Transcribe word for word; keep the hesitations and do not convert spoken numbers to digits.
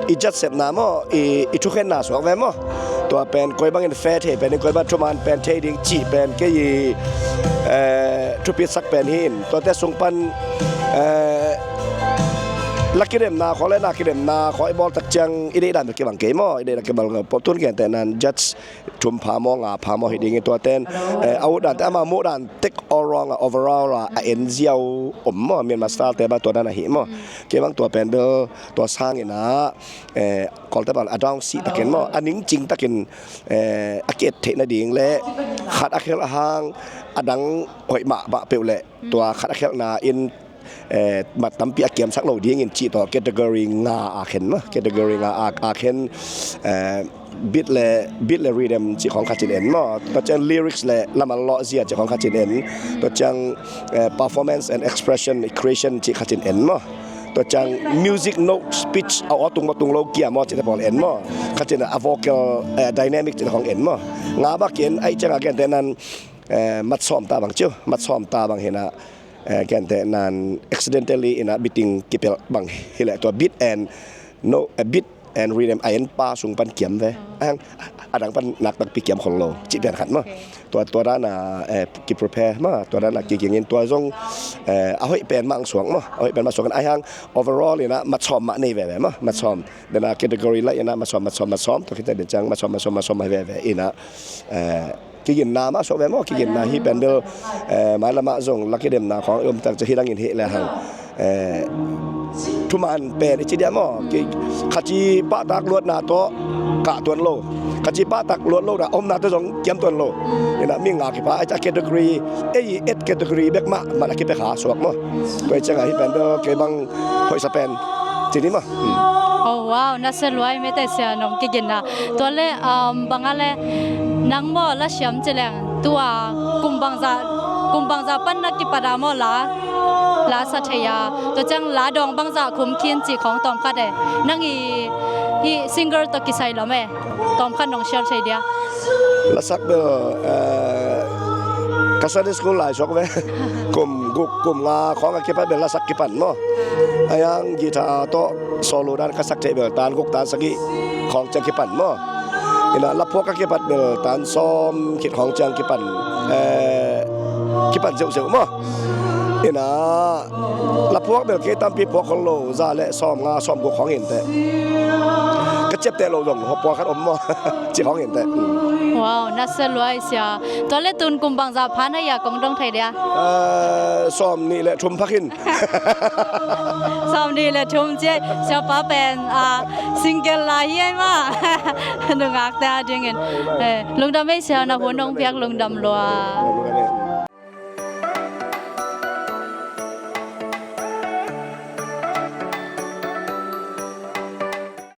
I judge sepna maw, i, i thukhenna suak ve maw. Tua pen koi bangin fair thei pen in, koi bang thuman pen thei ding cih pen kei i, eh, thupitsak pen hi in. Tuate sung pan, eh, la kidemna khawng le na kidemna khawng i bawl tak ciang i deihdan bek kibang kei maw, i deihdan kibang lo. Pawltun gentehna in judge thum pha maw, nga pha maw hi dingin, tuate in, eh, a utdante ama muhdante overall a, overall a, a en ziau om maw, Myanmar style te bang tua dan ahi maw. Kei bang tua pen bel tua sangin ah, eh, Kawlte bang a dawng sih takin maw, a ningcing takin, eh, a ki-et theih nading le khat a khelh a hang a dang hoih mahmah peuh le tua khat a khelhna in, eh, mat tampi a kiamsak lo dingin cih tawh category nga a khen maw, category nga a, a khen, eh, beat le, beat le rhythm cih khawng khatin en maw. Tua ciang lyrics le lamal lawhzia cih khawng khatin en. Tua ciang, eh, performance and expression, creation cih khatin en maw. Tua ciang music note, pitch a aw tung maw tung lo kia maw cihte pawl en maw. Khatin a vocal, eh, dynamic cihte khawng en maw. Nga bang ki-en, ahih ciang a gentehna in, eh, mat sawm ta bang ci uh, mat sawm ta bang hi in ah, eh, gentehna in accidentally in ah beating kipelh bang hi leh tua beat and no, eh, beat and rhythm a en pa sung pan kiam ve. A hang a dang pan nak takpi kiam khol lo cih pen khat maw. Tua, tua dan a, eh, ki-prepare maw, tua dan a kigingin tua zong, eh, a hoih pen mah suak maw, a hoih pen mah suak in a hang overall in ah mat sawm mah nei veve maw, mat sawm. Dena category laih in ah mat sawm, mat sawm, mat sawm, tua khit teh ding ciang mat sawm, mat sawm, mat sawm mah hi veve in ah, eh, kiginna mah suak ve maw, kiginna hi pen bel, eh, mailam ah zong la kidemna khawng i om tak ciang hi dangin hi le hang, eh, thuman pen i ci dia maw, ki, khaci pahtak luatna tawh kah tuan lo, khaci pahtak luat lo na omna tawh zong kiam tuan lo. In ah mi nga kipha, a category, ei et category bek mah man a kipia kha suak maw. Tua hi ciang a hi pen bel kei bang hoihsa pen ci ni maw. Oh, wow, na sia luai mete sia nong kiginna. Tua le, um, bang a le, nang maw la siam ci leng, tua kum bangzah, kum bangzah pan na kipat a maw la, la sa thei a. Tua ciang la dawng bangzah khum khin cih khawng tawm khat e. Nang i, i singer tawh kisai lam e. Tawm khat nong share thei dia. Lasak bel, eh, ka Sunday school lai suak ve. Kum guk, kum nga khawng a kipat bel lasak kipan maw. A hang guitar tawh solo dan ka sak theih bel tan guk tan sagih khawng ciang kipan maw. In ah laphuak a kipat bel tan sawm khit khawng ciang kipan, eh, kipan zeuhzeuh maw. In ah laphuak bel kei tampi phuak khol lo, za le sawm nga sawm guk khawng in teh. Ka ciapteh lo zong hawpua khat om maw. Ci khawng in teh. Wow, na sia luai sia. Tua le tun kum bangzah pha na hia kong dong thei dia. Eh, sawm nih le thum pha khin. Sawm nih le thum ci, siapa pen, ah, single lai hi ai maw. Nungakte a dingin. Eh, lungdam ei sia, na hun hong piak lungdam lua.